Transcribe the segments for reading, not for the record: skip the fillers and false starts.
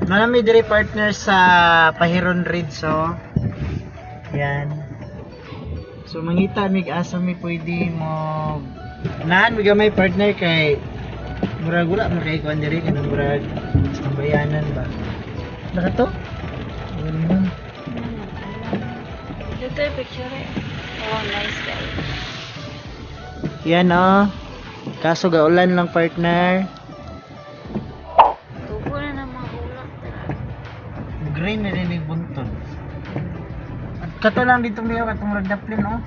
Naa mi diri, partner, sa Pahiron Ridge, so. Yan. So mangita mig asa mi pwede mo naan mi gamay, partner, kay murag wala man kay kuan diri, kanang murag tambayanan ba. Naka to? Wala man. Dito yung picture eh. Oh, nice guy. Yan oh. Kaso gaulan lang, partner. Tubo na ng mga ulap. Tara. Green na rin yung buntod. At kato lang dito miyo katong murag daplin oh.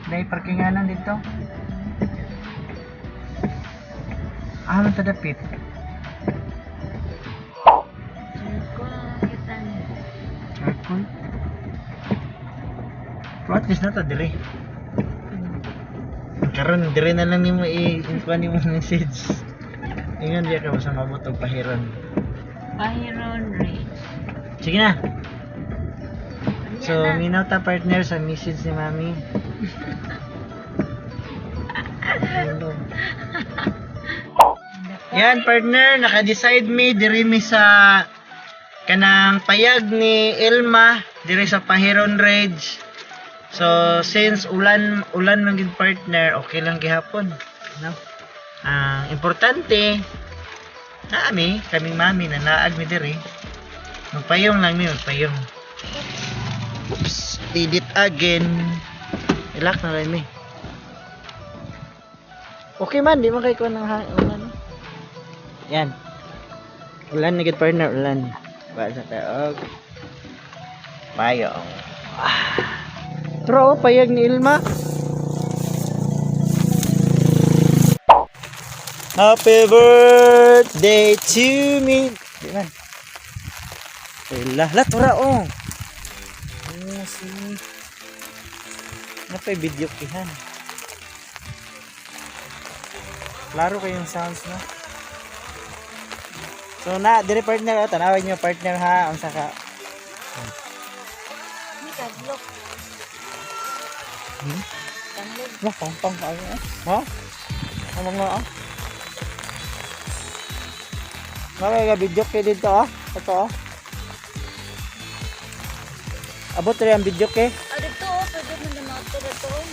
Dahil parkinganan dito. Ah, man ta dapit. Charcoal na nakita niya. Charcoal. Pero at least nata dire. Karon dire na lang nimo i-kuan nimo message. Ingon diya ka basta mabot og Pahiron. Pahiron Ridge. Sige na. Anya So, na. minaw ta, partner, sa message ni Mami. Hello. Yan, partner, naka-decide mi diri mi sa kanang payag ni Elma diri sa Pahiron Ridge. So since ulan ulan man gid, partner, okay lang gihapon, no? Ang importante naami kaming mami na naag mi diri. Magpayong lang mi, magpayong. Oops, did it again. Ilak na lang mi. Okay man, di man kay kuan ng ulan. Yan. Ulan na gid, partner, ulan. Ba sa taog. Payong. Ah. Pero oh, payag ni Ilma. Happy birthday to me. Di man. Ela, la tura oh. Oh, si. Napay video kihan. Klaro kayong sounds, no? So na, dire, partner, oh, tanawin niyo, partner, ha, unsa ka. Hindi kadlok. Hmm? Tanglog. Wah, pang kayo eh. Ha? Ano nga ah? Mga ka video kay dito ah. Ito ah. Abot rin ang video kay. Ah, dito oh. Pwede mo na mga dito oh.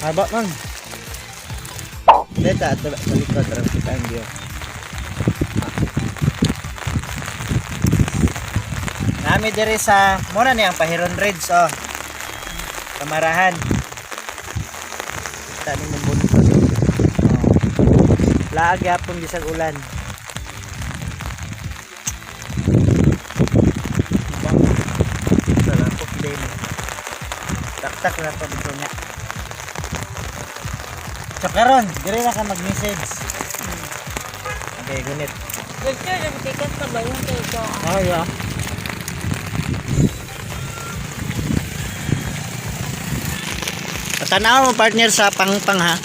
Haba man. Dito, ito, sa likod, para makita ang view. Nami diri sa, muna niya ang Pahiron Ridge, oh. Kamarahan. Kita ni mong buntod. Oh. Laag yapon bisag ulan. Sa lapok din. Taktak na pa dito niya. So karon, diri na ka mag-message. Okay, gunit. Picture, nagtikas na ba yung kay ko? Oh, yeah. Tanaw mo, partner, sa pangpang ha.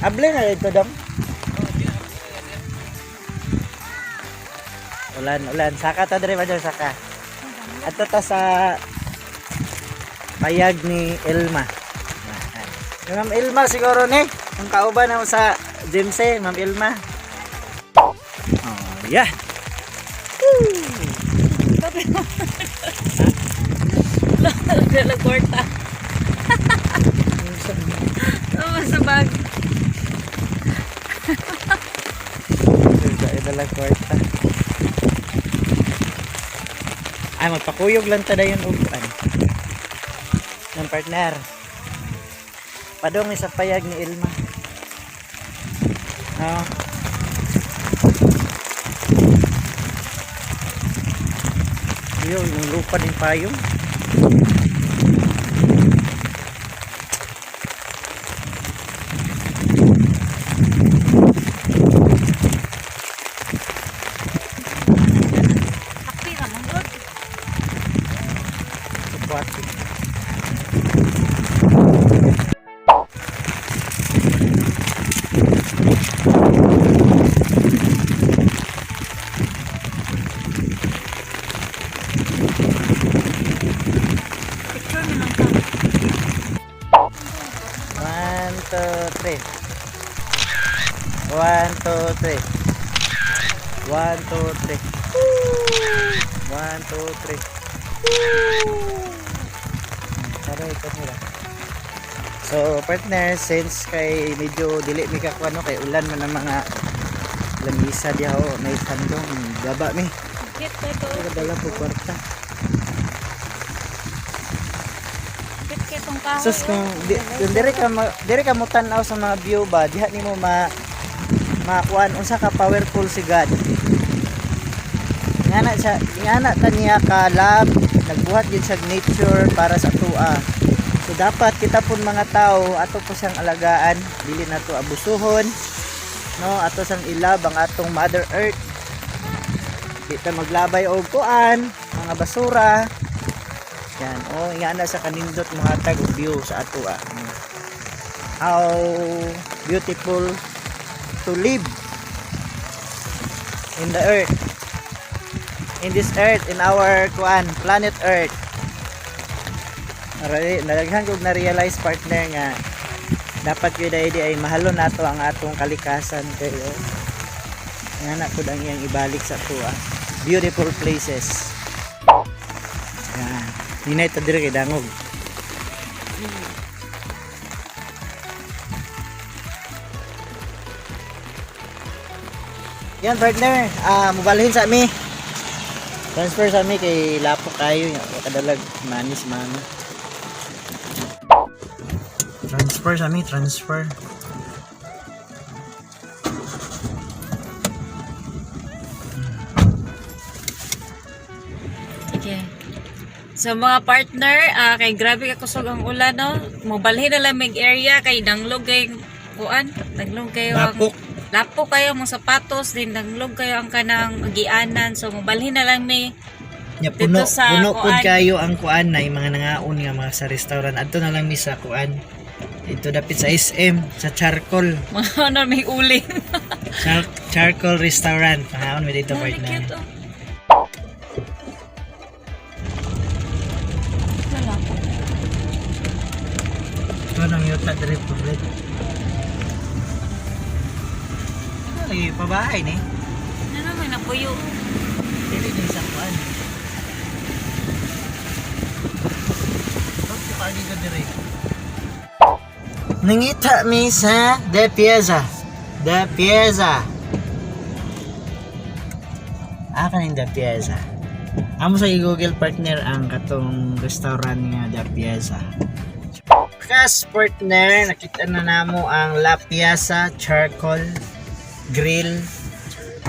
Able na ito dong. Ulan, ulan. Saka ta diri ba, saka. Ato ta sa payag ni Elma. Yung Ma'am Elma siguro ni. Ang kauban na sa Jimse, Ma'am Elma. Oh, yeah. Woo! Dala kwarta. Oh, sa bag. Dala kwarta. Ay, magpakuyog lang ta dayon og ano. Ng partner. Padong ni sa payag ni Ilma. No. Iyo, yung lupa din payong. Happy ra man gud. 3. 1, 2, 3. 1, 2, 3. Taray camera. So partner, since kay medyo dili mi kakuan no, kay ulan man ang mga lamisa diha oh, may tandong baba mi. Cute kay to. Dala po kwarta. Cute kay tong kahoy. Sus kung di, kung diri ka mo tan-aw sa mga view ba, diha nimo ma makuan unsa ka powerful si God. Ngana siya, ngana ta niya ka love, nagbuhat gyud siya nature para sa atua. So dapat kita pun mga tao ato po siyang alagaan, dili nato abusuhon. No, ato siyang i-love ang atong Mother Earth. Di ta maglabay og kuan, mga basura. Yan, oh, ingana sa kanindot mohatag og view sa ato ah. How beautiful to live in the earth. In this earth, in our kuan, planet Earth. Aray, nalaghan kog na-realize, partner, nga dapat yun ay di ay mahalon nato ang atong kalikasan kay oh. Nga na pud ang iyang ibalik sa ato ah. Beautiful places. Yan. Ninay ta diri kay dangog. Yan partner, mubalhin sa mi. Transfer sa mi kay lapok kayo nya kadalag money si mama. Transfer sa mi, transfer. Sige. So mga partner, kay grabe ka kusog ang ulan no. Mobalhin na lang mig area kay danglog kay kuan, danglog kayo ang Lapok. Lapok kayo mga sapatos din, danglog kayo ang kanang gianan. So mobalhin na lang mi. Nya puno, Dito sa puno pud kuan. kayo ang kuan na yung mga nangaon nga mga sa restaurant. Adto na lang mi sa kuan. Ito dapit sa SM, sa Charcoal. Mga ano may uling. Charcoal Restaurant. Pangaon mi dito Very partner. cute oh. Wala po. Ito nang yuta diri public. Ay, pabahay ni. Ano may napuyo. Dili ni sa kuan. Bakit paagi ka diri? Nangita mi sa The Piazza. The Piazza. Ah, kaning The Piazza. Amo sa i-Google partner ang katong restaurant nga The Piazza. Kas partner, nakita na namo ang La Piazza Charcoal Grill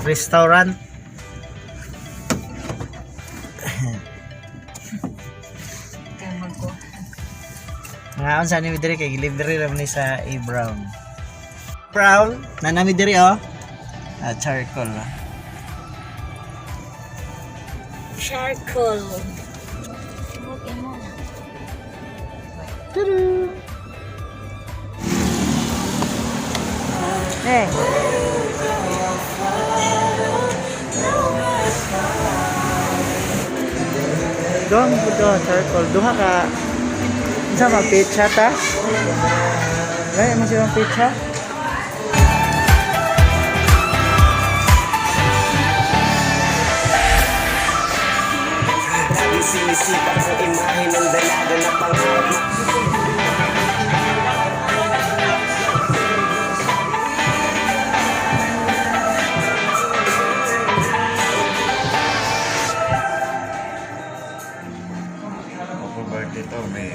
Restaurant. Kaya ko. Ngaon sa nimi diri kay gilibre ra man ni sa A Brown. Brown, na nami diri oh. Ah, charcoal. Ah. Charcoal. Okay mo. Tudu. Eh. Duha mo po do, charcoal. Duha ka. Unsa man pizza ta? Ay, mo siya pizza? Laging sinisipat sa imahe ng dalaga na pangarap. Opo, birthday to, may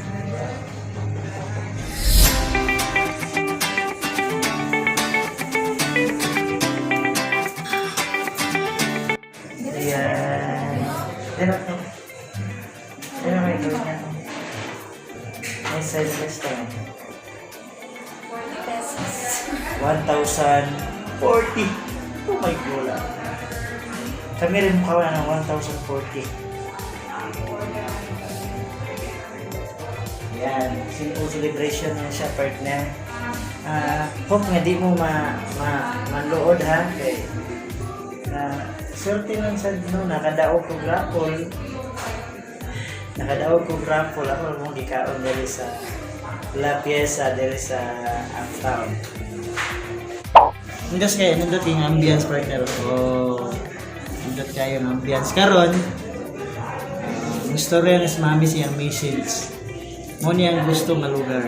Ayan. Pero to. Pero may gawin niya. May size list tayo. 40 pesos. 1,040. Oh my God. Kami rin mukha wala ng 1,040. Yan. Simple celebration na siya, partner. Hope nga di mo ma maluod ha. Kay, na swerte lang sa no, nakadaog ko grapple. Nakadaog ko grapple. Ako mong gikaon diri sa La Pieza, diri sa Uptown. Nindot kayo, nindot yung ambience, partner. Oh, nindot kayo ng ambience. Karon, ang istorya ni si Mami siyang message. Mo niya ang gusto nga lugar.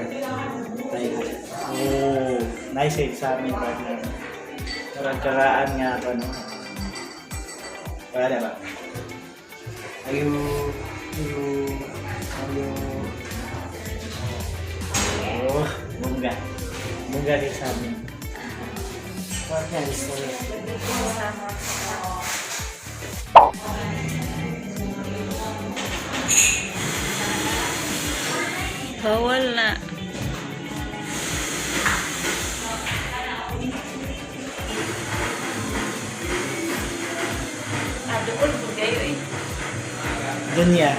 Tayo. Oh, nice eh sa amin, partner. Murag karaan nga ako, no? Wala ba? Ayo, ayo, ayo. Oh, bongga. Bongga din sa amin. Partner, istorya. Bawal na. Ah, doon po kayo eh. Dunya.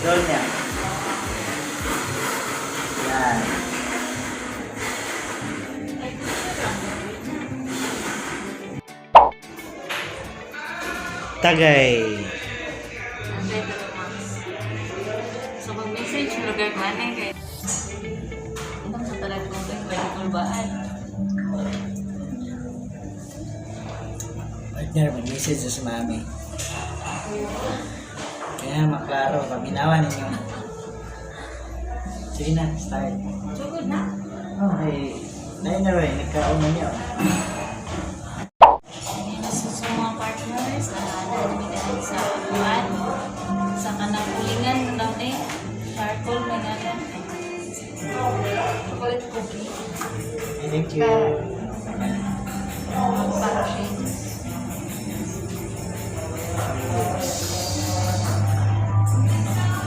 Dunya. Yan. Tagay. Antay Max. So mag-message lugar man eh kay Ibang sa talag ko kay pwede kulbaan. Partner, mag-message na si mami. Kaya maklaro, paminawan ninyo. Sige na, start. Sugod na. Okay. Dahil na rin, nagkaon na niya. Ayun, so, sa mga partners, namin sa kuan sa kanang ulingan na eh charcoal na nga. Chocolate cookie. Thank you.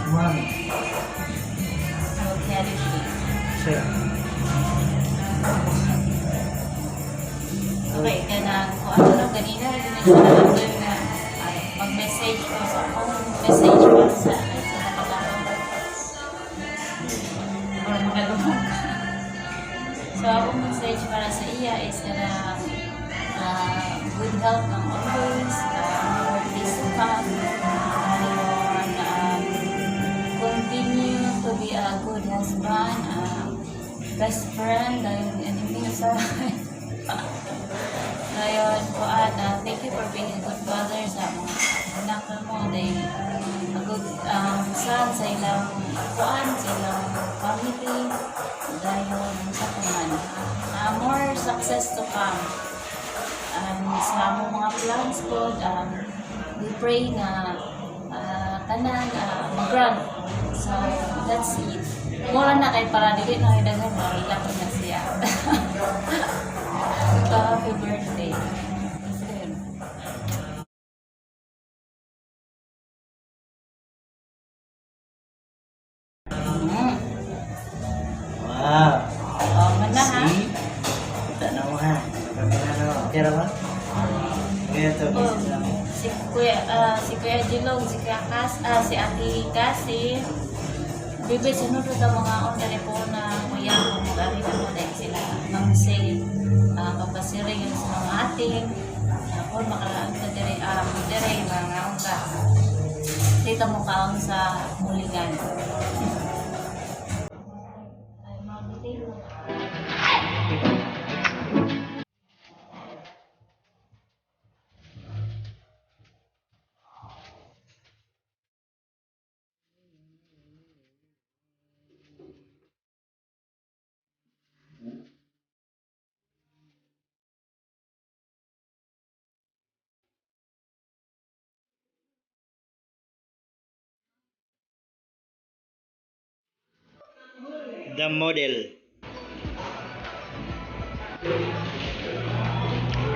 Mami. Carry shake. Sure. Okay, kanang kung ano lang ganina rin na siya na na ay, mag-message ko sa akong message pa sa nakalaman. Para makalumog ka. So, akong message para sa iya is kanang good health ng always, more peace to come, ayun, continue to be a good husband, best friend, ayun, enemy sa Ngayon, kuan, thank you for being a good father sa mga anak mo. They, a good son sa ilang kuan, sa ilang family. Dayon, sa kuman. More success to come. Sa among mga plans po, we pray na tanan mag-grant. So, that's it. Mura na kay para dili na kay daghan, makilak na siya. So, happy birthday. Ayun. Wow. Oh, mana ha? See? Kita na mo ha. Pamina na mo. Okay ra ba? Okay, ito. Oh, Message namin. si Kuya Jilong, si Kuya Kas, si Ate Kasi. Bebe, sunod ang mga on po na kuya ko mag-ari na mo dahil sila Ma'am Say, kapasiring yun sa mga ating. Ako, makalaan ka dire, dire, mga ka. Dito mo kaon sa ulingan. Ay, mga buti. The model.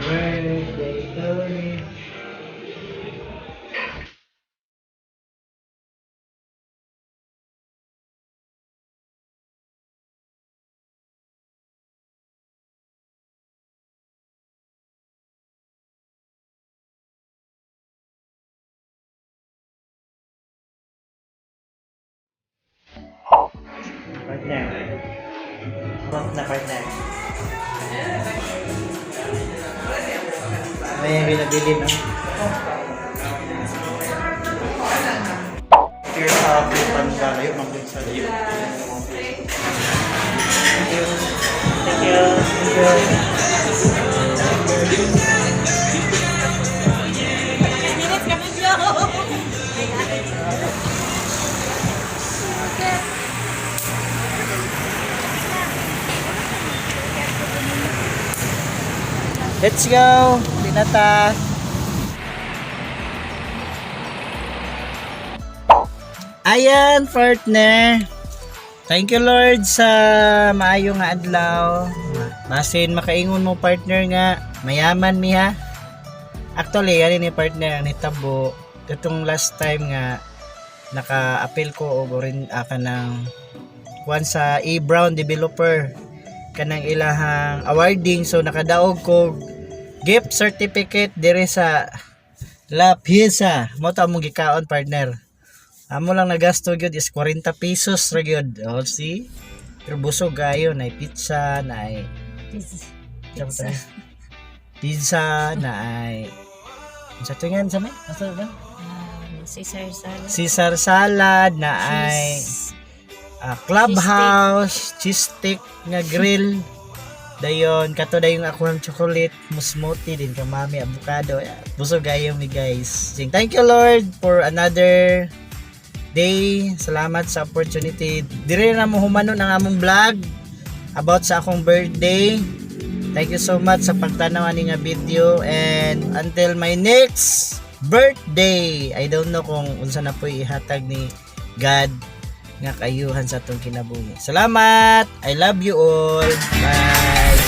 Birthday to me. Partner. Front na partner. May binabili, no? Here sa Panda, layo, mag sa layo. Thank you. Thank you. Thank you. Minutes kami bro. Let's go! Pinata! Ayan, partner! Thank you, Lord, sa maayo nga adlaw. Masin makaingon mo, partner, nga mayaman mi ha. Actually, yan ni partner ang hitabo. Itong last time nga naka-appeal ko og rin kanang kuan sa E. Brown developer kanang ilahang awarding, so nakadaog ko gift certificate dire sa La Pieza. Mo ta among gikaon, partner. Amo lang nagasto gyud is 40 pesos ra gyud. Oh, see, pero busog kayo, na pizza, na pizza, pizza na ay sa tingan sa may asa ba? Caesar salad. Caesar salad, na ay Cheese. Clubhouse cheese stick nga grill, dayon kato dayon ako ang chocolate smoothie din ka mami, avocado. Yeah. Busog kayo mi, guys. Thank you, Lord, for another day. Salamat sa opportunity. Dire na mo humanon ang among vlog about sa akong birthday. Thank you so much sa pagtanaw ani nga video and until my next birthday. I don't know kung unsa na po ihatag ni God nga kaayuhan sa atong kinabuhi. Salamat! I love you all. Bye!